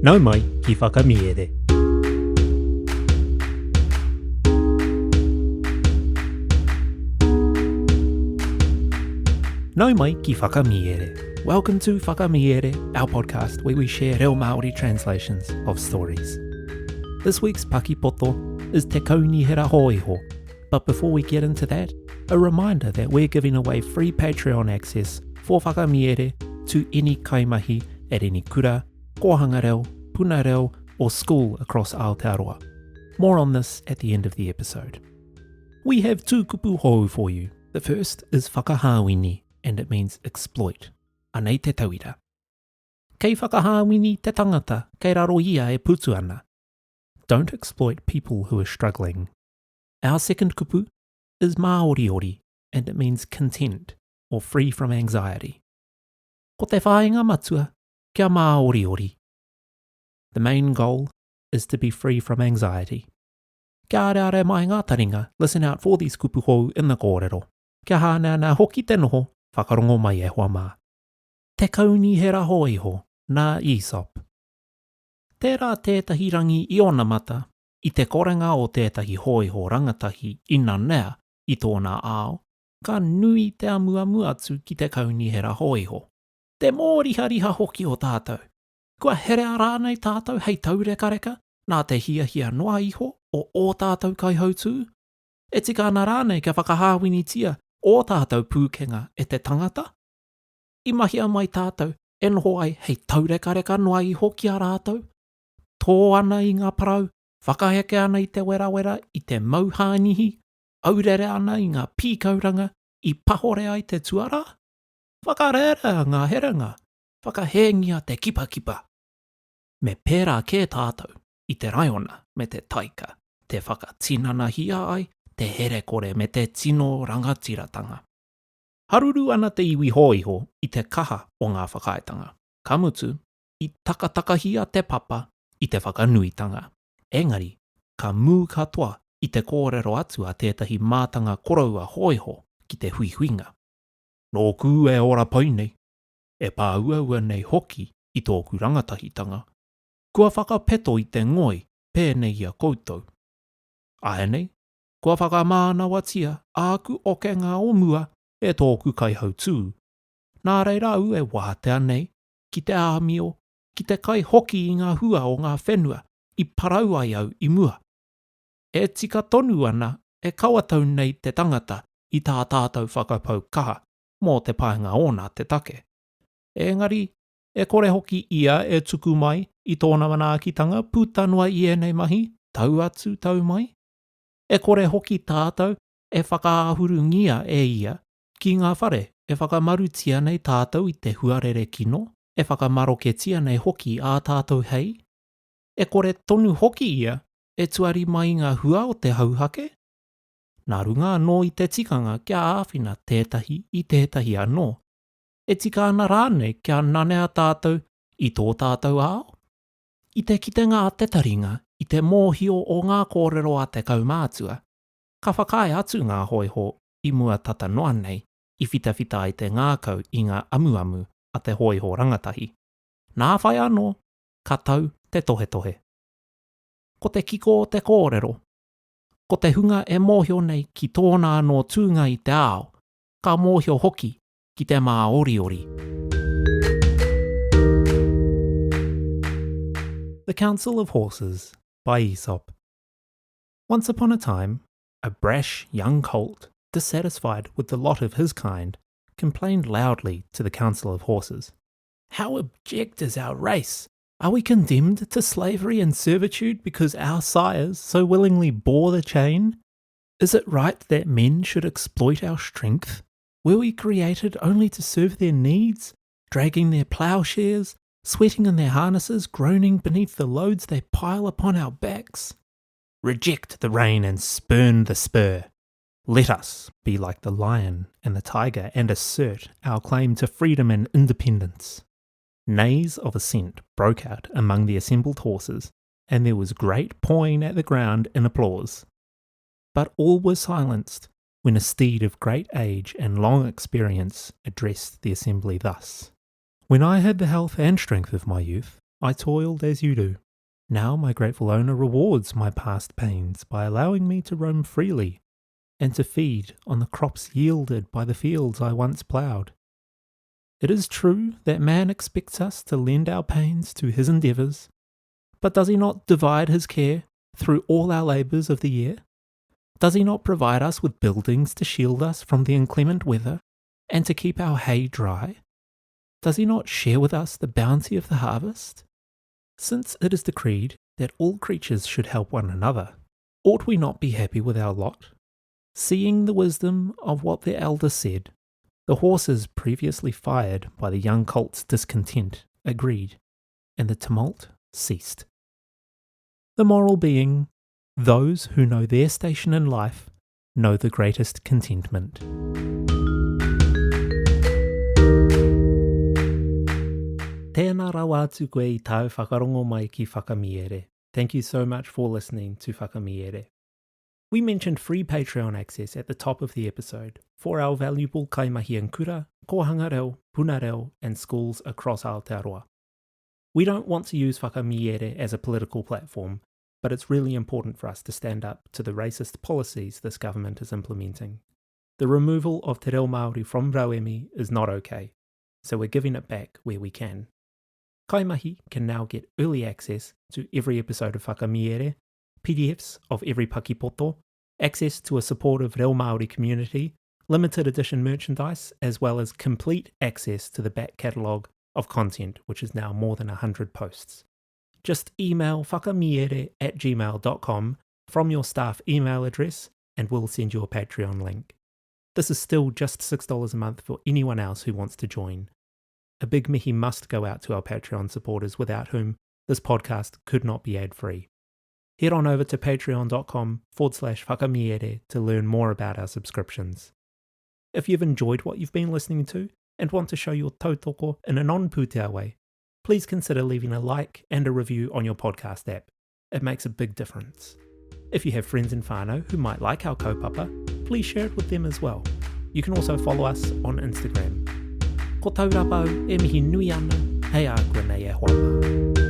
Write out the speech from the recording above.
Nau mai ki Whakamiere. Nau mai ki Whakamiere. Welcome to Whakamiere, our podcast where we share reo Māori translations of stories. This week's pakipoto is Te Kaunihera Hōiho. But before we get into that, a reminder that we're giving away free Patreon access for Whakamiere to any kaimahi at any kura, kōhanga reo, puna reo, or school across Aotearoa. More on this at the end of the episode. We have two kupu hou for you. The first is whakahāwini, and it means exploit. Anei te tauira. Kei whakahāwini te tangata, kei raro ia e putu ana. Don't exploit people who are struggling. Our second kupu is māoriori, and it means content or free from anxiety. Ko te whāinga matua, kia māoriori. The main goal is to be free from anxiety. Kia areare mai ngā taringa, listen out for these kupu hou in the kōrero. Kia hāneanea hoki te noho, whakarongo mai e hoa mā. Te Kaunihera Hōiho, nā Aesop. Tērā tētahi rangi i onamata, i te korenga o tētahi hōiho rangatahi i nanea i tōna ao, ka nui te amuamu atu ki te kaunihera hōiho. Te mōrihariha hoki o tātou! Kua herea rānei tātou hei taurekareka nā te hiahia noa iho o ō tātou kaihautū? E tika ana rānei kia whakahāwinitia ō tātou pūkenga e te tangata? I mahia mai tātou e noho ai hei taurekareka noa iho ki a rātou? Tō ana i ngā parau, whakaheke ana i te werawera, i te mau hānihi, aurere ana i ngā pīkauranga i pahore ai te tuarā? Whakarērea ngā herenga, whakahēngia te kipakipa. Me pērā kē tātou i te raiona me te taika, te whakatinanahia ai te herekore me te tino rangatiratanga. Haruru ana te iwi hōiho i te kaha o ngā whakaaetanga, ka mutu, i takatakahia te papa i te whakanuitanga. Engari, ka mū katoa i te kōrero atu a tētahi mātanga koroua hōiho ki te huihuinga. Nōku e ora pai nei, e pāuaua nei hoki i tōku rangatahitanga, kua whakapeto i te ngoi pēnei i a koutou. Āianei, kua whakamānawatia āku okenga o mua e tōku kaihautū, nā reira au e wātea nei ki te āmio, ki te kai hoki i ngā hua o ngā whenua i parau ai au i mua. E tika tonu ana e kawatau nei te tangata i tā tātou whakapau kaha mō te painga ōna te take. Engari, e kore hoki ia e tuku mai i tōna manaakitanga puta noa i ēnei mahi, tau atu, tau mai? E kore hoki tātou e whakaahurungia e ia Ki ngā whare e whakamarutia nei tātou i te huarere kino, e whakamaroketia nei hoki ā tātou hei? E kore tonu hoki ia e tuari mai i ngā hua o te hauhake? Nā runga anō i te tikanga kia āwhina tētahi i tētahi anō, e tika ana rānei kia nanea tātou i tō tātou ao? I te kitenga a te taringa i te mōhio o ngā kōrero a te kaumātua, ka whakaae atu ngā hōiho i mua tata noa nei i whitawhita ai te ngākau i ngā amuamu a te hōiho rangatahi. Nā whai anō, ka tau te tohetohe. Ko te kiko o te kōrero, ko te hunga e mōhio nei ki tōna anō tūnga i te ao, ka mōhio hoki ki te māoriori. The Council of Horses by Aesop Once upon a time, a brash young colt, dissatisfied with the lot of his kind, complained loudly to the Council of Horses. How abject is our race! Are we condemned to slavery and servitude because our sires so willingly bore the chain? Is it right that men should exploit our strength? Were we created only to serve their needs, dragging their ploughshares, sweating in their harnesses, groaning beneath the loads they pile upon our backs? Reject the rein and spurn the spur. Let us be like the lion and the tiger and assert our claim to freedom and independence. Neighs of assent broke out among the assembled horses, and there was great pawing at the ground in applause. But all were silenced when a steed of great age and long experience addressed the assembly thus When I had the health and strength of my youth, I toiled as you do. Now my grateful owner rewards my past pains by allowing me to roam freely and to feed on the crops yielded by the fields I once ploughed. It is true that man expects us to lend our pains to his endeavours, but does he not divide his care through all our labours of the year? Does he not provide us with buildings to shield us from the inclement weather and to keep our hay dry? Does he not share with us the bounty of the harvest? Since it is decreed that all creatures should help one another, ought we not be happy with our lot? Seeing the wisdom of what the elder said, the horses previously fired by the young colt's discontent agreed, and the tumult ceased. The moral being, those who know their station in life know the greatest contentment. Tēnā rawa atu koe i tāu whakarongo mai ki Whakamiere. Thank you so much for listening to Whakamiere. We mentioned free Patreon access at the top of the episode for our valuable kaimahi in kura, kōhanga reo, puna reo, and schools across Aotearoa. We don't want to use Whakamiere as a political platform, but it's really important for us to stand up to the racist policies this government is implementing. The removal of Te Reo Māori from Rauemi is not okay, so we're giving it back where we can. Kaimahi can now get early access to every episode of Whakamiere, PDFs of every pakipoto, access to a supportive Reo Māori community, limited edition merchandise, as well as complete access to the back catalogue of content, which is now more than 100 posts. Just email whakamiere at gmail.com from your staff email address and we'll send you a Patreon link. This is still just $6 a month for anyone else who wants to join. A big mihi must go out to our Patreon supporters without whom this podcast could not be ad free. Head on over to patreon.com forward slash whakamiere to learn more about our subscriptions. If you've enjoyed what you've been listening to and want to show your tautoko in a non pūtea way, please consider leaving a like and a review on your podcast app. It makes a big difference. If you have friends in whānau who might like our kaupapa, please share it with them as well. You can also follow us on Instagram. Ko Taurapa au e mihi nui ana, hei a koe nei e hoa mā.